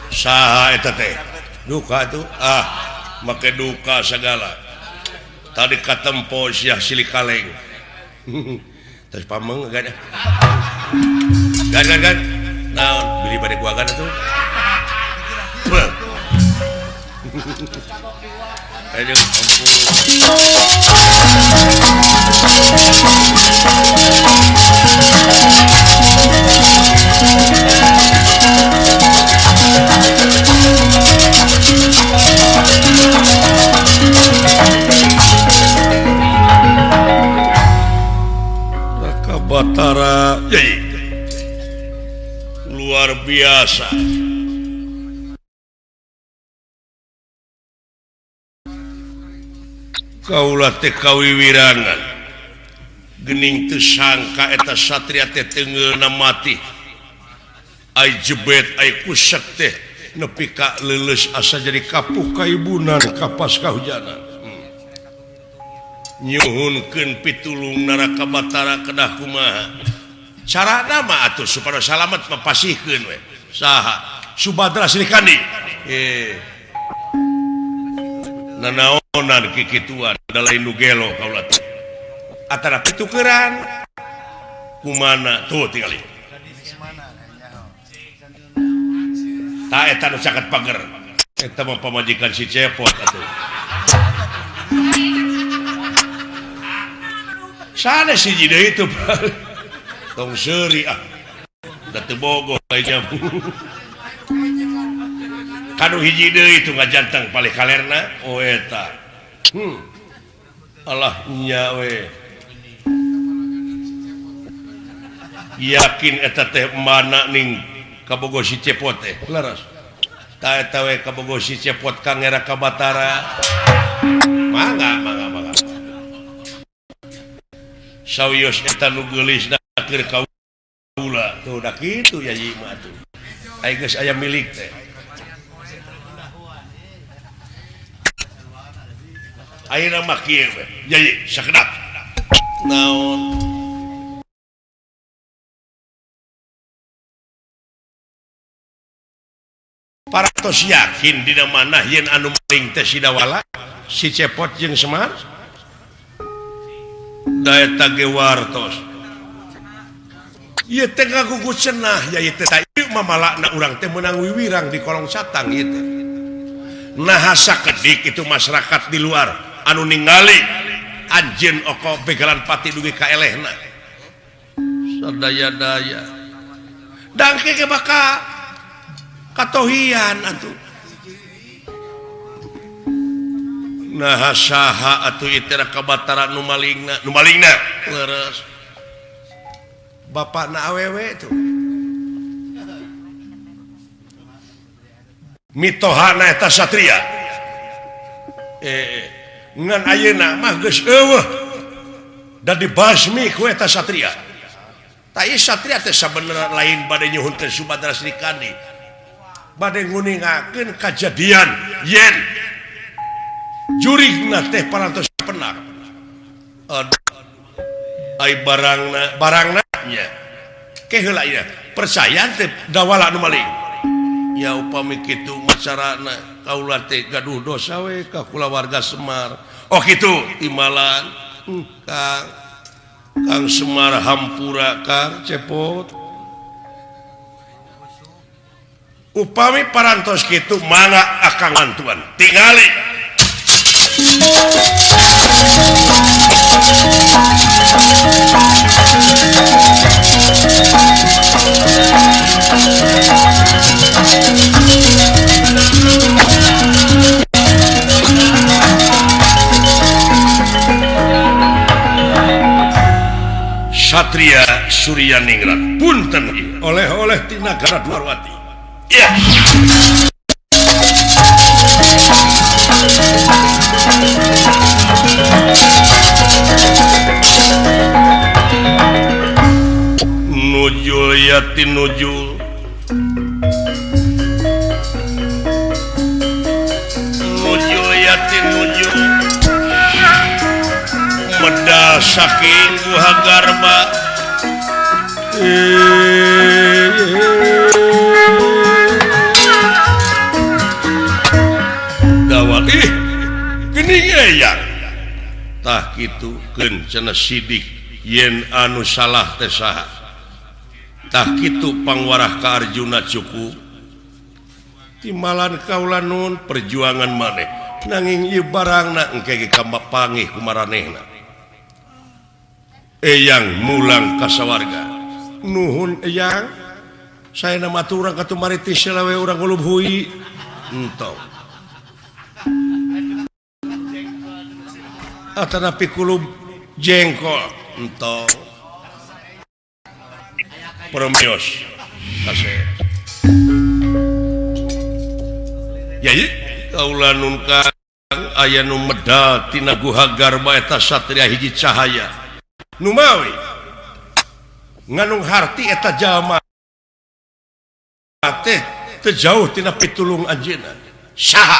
Saha eta teh? Duka tuh. Ah, make duka segala. Tadi katempo sia silih kaleng. Terus pameng gan. Gan gan gan. Naon beli bade gua gan atuh. Aduh, ampun. Raka Batara, luar biasa. Kaula teh kawiwirangan gening teu sangka eta satria teh teungeulna mati. Ai jebet ai kusek teh nepi ka leuleus asa jadi kapuh kaibunan kapas kahujanan. Nyuhunkeun pitulung Naraka Batara kedah kumaha. Carana mah atuh supaya salamet mapasihkeun we. Saha? Subadra Srikandi. Nanaonan kikituan da lain nu gelo kaula teh. Atara pitukeran kumana tuh tingali. Ta eta nu caket pager. Eta mah pamajikan si Cepot atuh. Sanes hiji deui teu tong seuri ah. Da teu bogoh nya. Kanu hiji deui itu ngajanteng palih kalerna oh eta. Allah nya we. Yakin eta teh mana ning kabogo si Cepot teh. Leres. Ta eta we kabogo si Cepot ka Ngera ka Batara. Mangga mangga mangga. Sawios eta nu geulis keur kaula. Tuh da kitu ya ieu mah atuh. Ai geus aya milik teh. Ayeuna mah kieu we. Yai sakedap. Naon? Paratos yakin dina manah yen anu maling teh si Dawala, si Cepot jeung Semar? Da eta ge wartos. Ieu teh ngagugu cenah ya ieu teh ieu mah malakna urang teh meunang wiwirang di kolong satang ieu teh. Nah sakedik itu masyarakat di luar anu ningali anjeun oko begalan pati dugi ka elehna sadaya-daya dangke ge bakal katohian atuh. Nah saha atuh ieu teh Raka Batara nu malingna nu malingna leres bapakna awewe tuh mitohana eta satria. Ngan ayeuna mah geus eueuh da dibasmi ku eta satria. Ta ieu satria teh sabenerna lain bade nyuhunkeun Subadra Srikandi. Bade nguningakeun kajadian yen jurigna teh parantos penak. Aduh ai barangna barangna nya. Ke heula ieu percaya teh Dawala nu maling. Ya upami kitu macarana kaula teh gaduh dosa we ka kulawarga Semar. Oh kitu timalan. Kang Kang Semar hampura Kang Cepot. Upami parantos kitu mangga akang bantuan. Tingali. Satria Suryaningrat punten oleh-oleh ti nagara Dwarwati. Ya. Nujul yatin nujul. Nujul yatin nujul. Medal saking guha garba. Dawal ih geuning eyang. Tah kitu keun cenah sidik yen anu salah teh saha. Tah kitu pangwarah ka Arjuna cukup. Timalan kaula nun perjuangan maneh nanging ieu barangna engke ge kamapangih ku maranehna. Eyang mulang ka sawarga. Nuhun eyang, saena mah urang katumari ti selawe urang ngulub hui. Entong. Atanapi kulub jengkol. Entong. Promios. Kasih. Yai, kaula nun kang aya nu medal tina guha garba eta satria hiji cahaya. Numawi nganung harti eta jalma teh teu jauh tina pitulung anjeunna. Saha?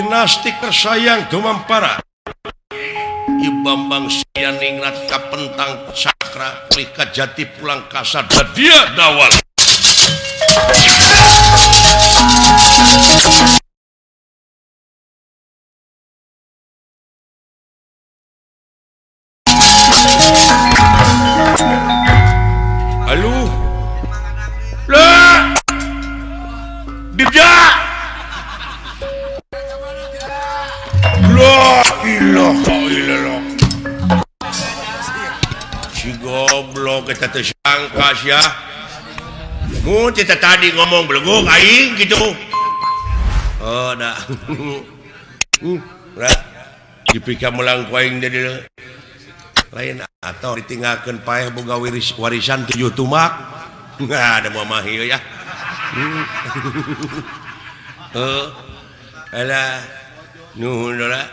Dinasti tersayang dumampara. Ieu Bambang Suryaningrat kapentang cakra pulih ka jati pulang kasada dia dawal. Aduh. Lah. Dibja. La ilaha illallah. Si goblok eta teh sangka sia. Mun teh tadi ngomong beleguk aing gitu. Oh dah. Lah dipika melang ku aing jadi lain atau ditinggalkeun paeh boga warisan 7 tumak. Nggak ada mau mah ieu ya. Heuh. Alah nuhun lah.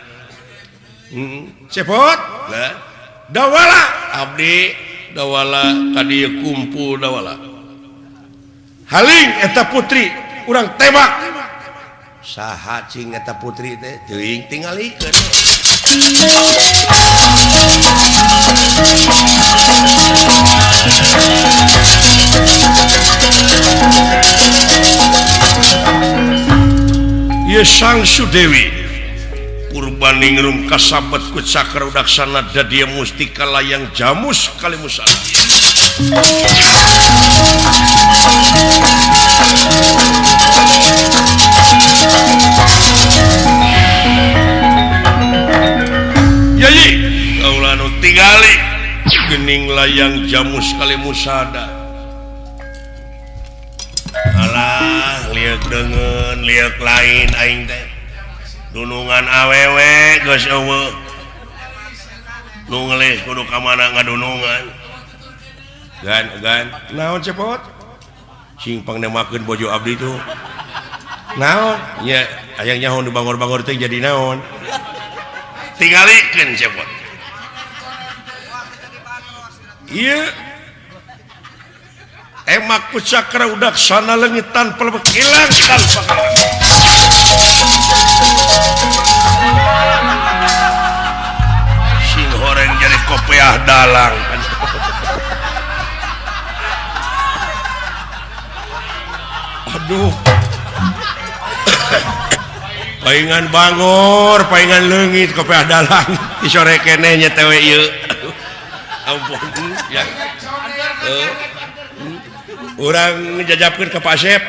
Cepot lah. Dawala abdi dawala ka dieu kumpul dawala. Haling eta putri urang tembak. Saha cing eta putri teh teuing tingalikeun. Ieu Sang Sudewi Purbaningrum kasabet ku cakra udaksana dadia mustika layang jamus kalimusan. Yayi kaula nu tingali geuning layang jamus kalimusada. Alah lieuk deungeun lieuk lain aing teh. Dunungan awewe geus eueuh. Nu ngelis kudu ka mana ngadunungan. Gan gan naon cepot? Sing pangnemakeun bojo abdi tuh. Naon? Nya hayang nyaho nu bangor-bangor teh jadi naon? Tingalikeun cepot. Ieu emak ku cakra udaksana leungit tanpa ilang tanpa kalah. Sing horeng jadi kopiah dalang. Aduh. Paingan bangor, paingan leungit kopiah dalang. Di sore keneh nya teh we ieu. Ampun ya. Urang ngejajapkeun ka Pak Asep.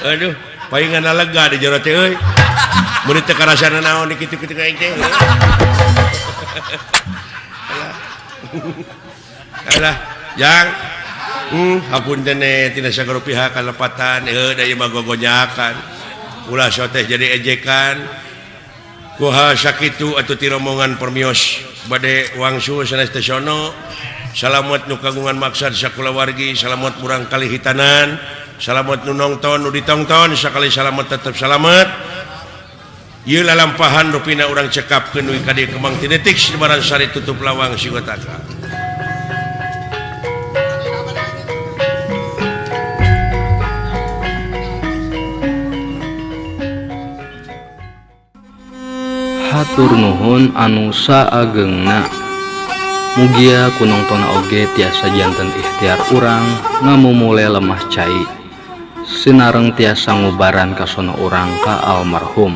Aduh, paingan lega di jero teh euy. Mun teu karasana naon di kitu-kitu aing teh. Alah, jang. Hapunten tina sagala pihak kalepatan da ieu mah gogonyakan ulah soteh jadi ejekan kuha sakitu atuh ti rombongan permios bade wangsul sanes teh sono. Salamet nu kagungan maksad sakulawargi, salamet murang kali hitanan, salamet nu nongton nu ditongton, sakali salamet tetep salamet. Ieu lalampahan rupina urang cekapkeun dugi ka dieu Kemang Tinetik Lebaran Sari tutup lawang Sigotaka. Hatur nuhun anu saagengna. Mugia ku nongtonna oge tiasa janten ikhtiar urang ngamumule lemah cai sinareng tiasa ngubaran kasona urang ka almarhum.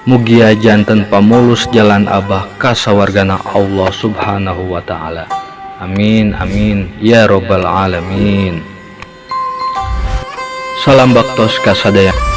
Mugia janten pamulus jalan abah ka sawargana Allah Subhanahu wa ta'ala. Amin amin ya robbal alamin. Salam baktos ka sadaya.